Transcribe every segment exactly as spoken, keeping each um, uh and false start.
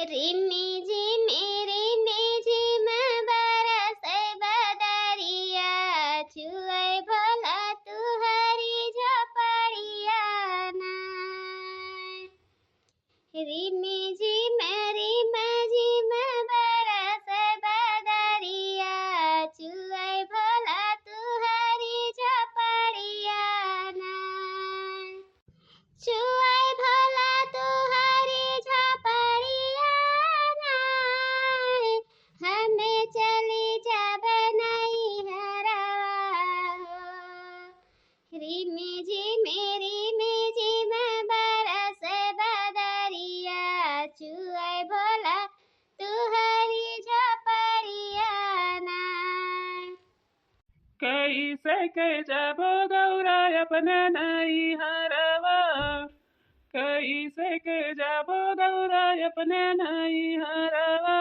रिमझिम रिमझिम बरसै बदरिया, चुअइ भोला तुहरी झोपड़िया ना। रिमझिम रिमझिम बरसै बदरिया, चुअइ भोला तुहरी झोपड़िया ना। चुअइ भोला तुहरी झोपड़िया ना, हमें चली जाब नैहरवा हो। रिमझिम रिमझिम बरसै बदरिया, चुअइ भोला तुहरी झोपड़िया ना। कैसे के जाबो गौरा अपने नैहरवा, कैसे के जाबो गौरा अपने नैहरवा।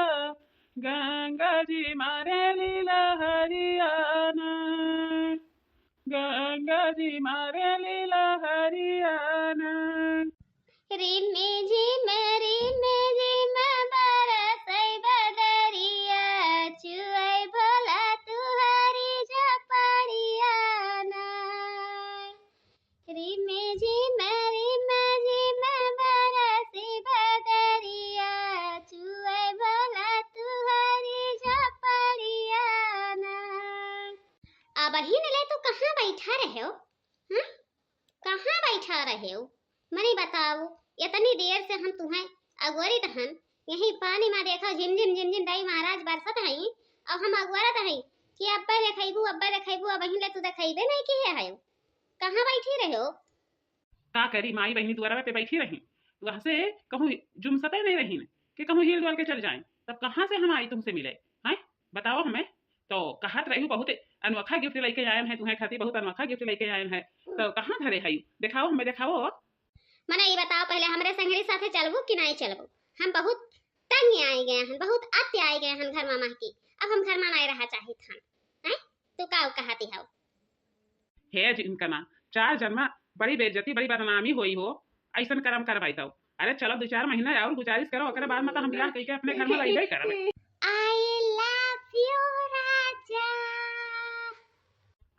गंगा जी मारे लीला हरियाना, गंगा जी मारे लीला हरियाना। रिमझिम रिमझिम बरसै बदरिया, चुअइ भोला तुहरी झोपड़िया ना। रिमझिम रिमझिम बरसै बदरिया, चुअइ भोला तुहरी झोपड़िया ना। अबहिन ले तू कहाँ बैठा रहेउ? हम्म? कहाँ बैठा रहेउ? मने बताउ, इतनी देर से हम तुहैं अगोरित हन, यहीं पानी मा देखउ झिमझिम झिमझिम दाई महाराज बरसत हईं, अउ हम अगोरत हईं कि अब्बै देखइबू, अब्बै देखइबू, अबहिन ले तू देखइबे नहीं किहे हइउ। कहाँ बैठी रहेउ? का करी, माई बहिनी दुआरवा पे बैठी रही, वहाँ से कहूँ जुमसते नहीं रही कि कहूँ हिल डोल के चल जाएँ, तब कहाँ से हम आई तुमसे मिले, हैं? बताओ हमें। तो कहत रही बहुत अनोखा gift लेके आयन है, तुम्हें खातिर बहुत अनोखा gift लेके आयन है, तो कहाँ धरे है? देखाओ हमें, देखाओ। मने ई बताओ पहले, हमरे संगरी साथे चलबू कि नहीं चलबू? हम बहुत तंग आए गए हैं, बहुत अति आए गए हैं घर मा महकी। अब हम घर मा नहीं रहा चाहित हन, हैं? तू का कहती हौ? हे जिनकना, चार जन्मा बड़ी बेइज्जती, बड़ी बदनामी होई हो, ऐसन करम करवाई दो। अरे चलो, दो चार महीना और गुजारिश करो, ओकरे बाद में तो हम ब्याह कइके अपने घर में रहिबे करबे। I love you राजा।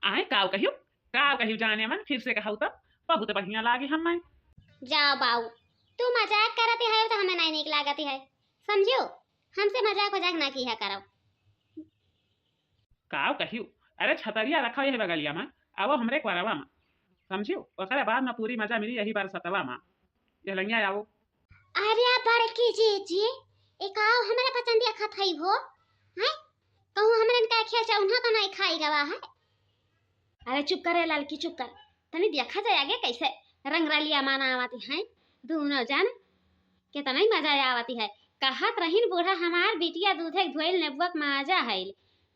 आए, काव कहियो, काव कहियो जाने मन, फिर से कहू तो बहुत बढ़िया लागे हमें। जाओ बाऊ, तू मजाक करती है तो हमें नहीं नीक लागती है, समझो, हमसे मजाक वजाक ना किया करो। काव कहियो, अरे छतरिया रखो यही बगलिया में, आवो हमरे क्वारवा में, समझियो, ओकरे बाद में पूरी मजा मिली यही बरसतवा में। ये लंगिया आवो। अरे बड़की जीजी, ए काव हमरे पचंदिया खत हई हो, हैं? कहूँ हमरे इनका खेल चौन्हा तो नहीं खाई गवा है। अरे चुप करे ललकी, चुप कर। तनी देखा जाए आगे कैसे रंगरलिया मनावत हैं दोनों जन। कितना ही मजा आवत है। कहत रहिन बूढ़ा हमार बिटिया दूधे के धोइल नेबुआ के मजा हइल,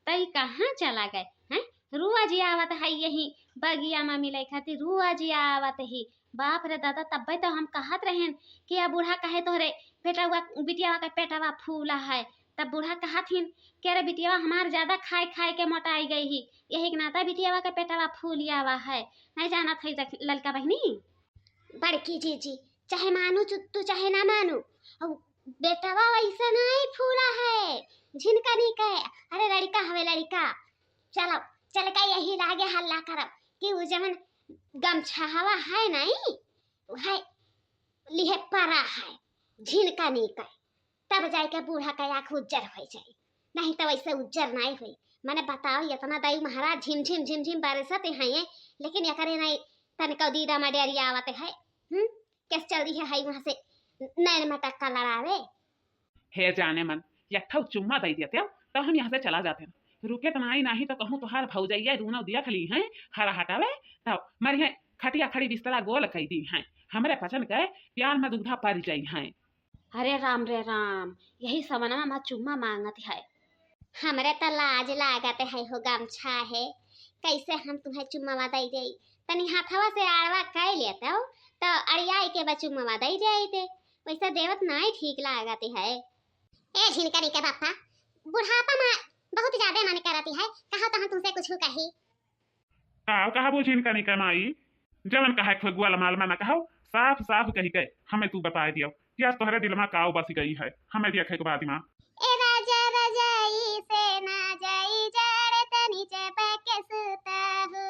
तई कहाँ चला गए हैं? रोज आवत है यही बगिया में मिले खातिर, रोज आवत ही। बाप रे दादा, तब्बे तो हम कहत रहेन कि आ बूढ़ा कहे तोहरे पेटवा, बिटियावा के पेटवा फूला है। तब बूढ़ा कहत हिन कि अरे बिटियावा हमार ज्यादा खाए खाए के मोटाई गई ही, यही के नाता बिटियावा के पेटवा फूल आवा है। नहीं जानत है देख ललका बहिनी। बड़की जीजी, चाहे मानू चु-, तू चाहे ना मानू, अब बेटवा वैसे नहीं फूला है, झिनका नहीं कहे। अरे लड़का हवे लड़का, चलो चल के यही लागे हल्ला करब कि वो जवन गमछा हवा है नहीं, है लिहे परा है, झिनका नहीं कहे। तब जाइके बूढ़ा के आँख उज्जर होइ जाई, नहीं तो वैसे उज्जर नाई होई। मने बताओ, इतना दाई महाराज झिम झिम झिम झिम बरसत हैं, लेकिन एकरे नाई तनिको दीदा मा डेरिया आवत है। हम्म, कैसे चल रही है, है वहाँ से नैन मटक्का लड़ावे। हे जाने मन, एक ठो चुम्मा दे देते हो, तो हम यहाँ से चला जाते हैं। रुके तो नाई, नहीं तो कहूँ तोहार भौजैया दोनों दिया खली हैं, हरा हटावे, तो मरिहे खटिया खड़ी बिस्तरा गोल कई दी हैं। हमरे पचन के प्यार में दुग्धा पड़ जाई हैं। अरे राम रे राम, यही सवनवा मा चुम्मा मांगत है। हमरे त लाज लागत है हो, गमछा है, कैसे हम तुम्हें चुम्मा दे देई? तनी हाथवा से आड़वा कई लेते हो, तो अड़ियाई के बा चुम्मा दे देते, वैसे देवत नाई ठीक लागत है। ए झिनकनी के बापा, बुढ़ापा मा बहुत ज्यादा मन करती है, कहो तो हम तुमसे कुछ कही। का कहा बुझिन कनी कमाई, जवन कहा खोगुआ लमाल मा न कहो, साफ साफ कही के हमें तू बताए दियो। कि आज तोहरे दिल मा का बस गई है, हमें देखे के बाद मा। ए राजा रजाई से ना जाई जाड़, तनी चपक के सूता हो।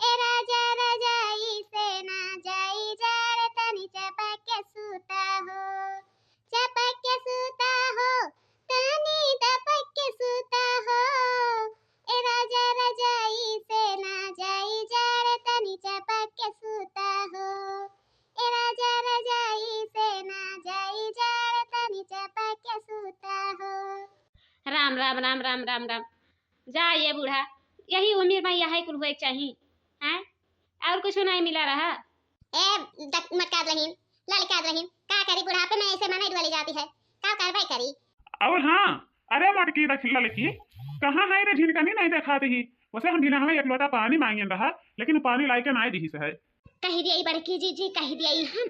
ए राजा रजाई से ना जाई जाड़, तनी चपक के सूता हो। चपक के सूता हो, तनी दपक के सूता हो। ए राजा रजाई से ना जाई जाड़, तनी चपक के सूता हो। ए राजा रजाई से ना जाई जाड़, तनी चपक के सूता हो। राम, राम, राम, राम, राम, राम। जा ये बूढ़ा, यही उमिर मा यही कुल होए के चाही, हैं? और कुछ नहीं मिला रहा। ए, दक-, मटकात रहीन, ललकात रहीन, का करी, बुढ़ापे में ऐसे मनई डुअली जाती है, का करबे करी? और हाँ, अरे मटकी रख ललकी, कहाँ है रे झिनकनी, नहीं देखात ही। वैसे हम भिनहवे एक लोटा पानी मांगेन रहा, लेकिन पानी लाइके नाई दिहिस है। कहि दिया बड़की जीजी, कहि दिया हम।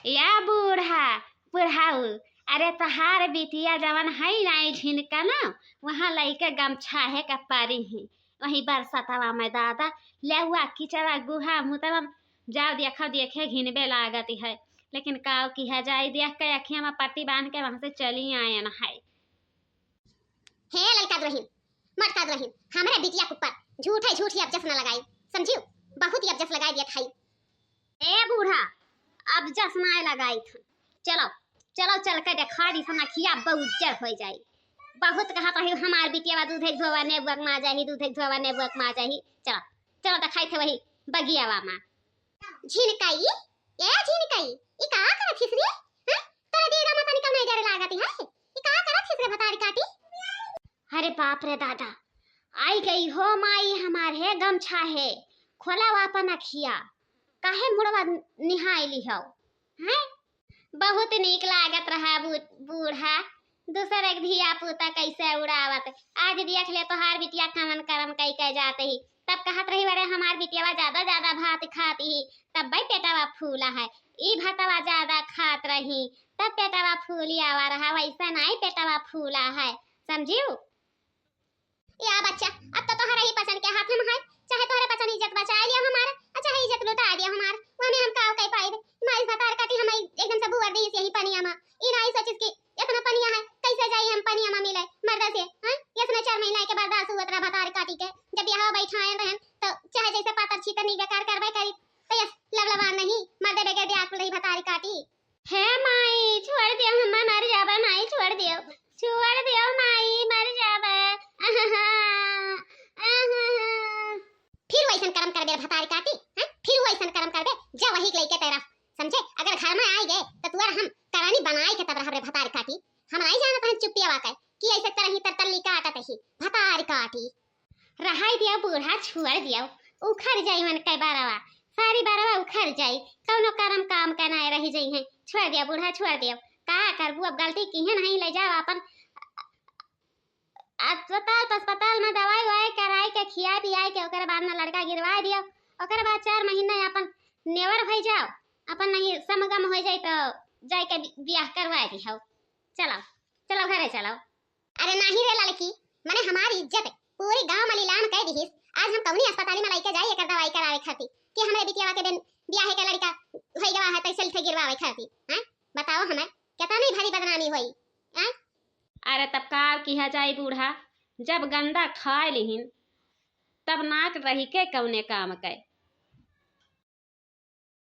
या बूढ़ा, बुढ़ाऊ, अरे तोहार बिटिया जवन है नाई झिनकना, वहाँ लइके गमछाहे का पारी ही। वही बरसतवा में दादा, लेउआ, किचवा, गुहा, मुतवा, जाओ देखो, देखे घिनबे लागत है। लेकिन काव किहा जाई, देख के अखिया में पट्टी बांध के वहाँ से चली आयन है। हे ललकात रहीन, मटकात रहीन, हमरे बिटिया के ऊपर झूठे झूठ ही अबजस न लगाई, समझियो? बहुत ही अबजस लगाई दिया खाई। ए बूढ़ा, अबजस नाय लगाई था। चलो, चलो चल के देखा दी सनखिया, अब उज्जर हो जाई। बहुत कहा था हमार बिटिया दूध एक धोवा नेबुआ के मा जाही, दूध एक धोवा नेबुआ के मा जाही। चलो, चलो देखाई थे वही बगियावा मा। झिनकई, ए झिनकई, ई का करत हिस रे? हैं? तोरा दीदा मा तनिका नहीं डर लागत है? ई का करत हिस रे भतारी काटी? अरे बाप रे दादा, आई गई हो माई हमार, हे गमछा है, खोला आपन अखिया, काहे मुड़वा निहाई ली हो, हैं? बहुत नीक लागत रहा बू-, बूढ़ा, दूसर एक धिया पूता कैसे उड़ावत। आज देख ले तोहार बिटिया कवन करम कई के जात ही। तब कहत रही, "अरे हमार बिटियावा ज्यादा ज्यादा भात खात ही, तब भाई पेटवा फूला है।" ई भातवा ज्यादा खात रही, तब पेटवा फूली आवा रहा, वैसे नाई पेटवा फूला है, समझियो? या बच्चा, अब तो तोहरे ही पसंद के हाथ में है, चाहे तोहरे पसंद इज्जत बचाए लिया हमार, और चाहे इज्जत लुटा दिया हमार, वहमे हम का कह पाइब? माई भतार काटी हम एकदम से बुअर दी यही पनिया मा। ई नाई सोचिस कि इतना पनिया है, कैसे जाई हम पनिया मा मिले मर्दा से, हैं? इतना चार महीना के बर्दाश्त हुआ तेरा भतार काटी के, जब यहाँ बैठाए रहन, तो चाहे जैसे पातर छीतर नहीं बेकार करबे करी, तो यस लवलवा नहीं, मर्दे बेगे ब्याह कुल रही भतार काटी। हे माई, छोड़ दियो, हम मर जाबे माई, छोड़ दियो, छोड़ दियो माई, मर जाबे। आहा, आहा। फिर वैसन करम करबे रे भतारी काटी, हैं? फिर वैसन करम करबे, जा वही के लइके तेरा, समझे? अगर घर में आई गए, तो तुअर हम करानी बनाई के तब रहब रे भतारी काटी। हम नहीं जानत हन चुप्पिया वाके, कि ऐसे तरह ही तरतल्ली काटत ही, भतारी काटी। रहाई दियो बूढ़ा, छोड़ दियो, उखड़ जाई मन के बरवा, सारी बरवा उखड़ जाई, कौनो करम काम के नाय रही जाई है। छोड़ दियो बूढ़ा, छोड़ दियो, का करबू, अब गलती किहे नहीं, ले जाओ अपन अस्पताल पस्पताल में दवाई ववाई कराई के खियाई पियाई के ओकरे बाद में लड़का गिरवाई दियो, ओकरे बाद चार महीना अपन नेवर भई जाओ, अपन नहीं समगम हो जाई तो जाई के बि-, बियाह करवाई दियो। चलो, चलो घरे चलो। अरे नाही रे ललकी, मने हमार इज्जत पूरी गांव में लीलाम कह दिहिस। आज हम कौनी अस्पताली में लइके जाई एकर दवाई करावे खातिर कि हमरे बिटियावा के बिन बियाहे के लड़का होई गवा है, तैसे लिखे गिरवावे खातिर, हैं? बताओ हमें, कितना नहीं भारी बदनामी होई, हैं? अरे तब का किहा जाई बूढ़ा, जब गंदा खाए लिहिन, तब नाक रही के कौने काम के?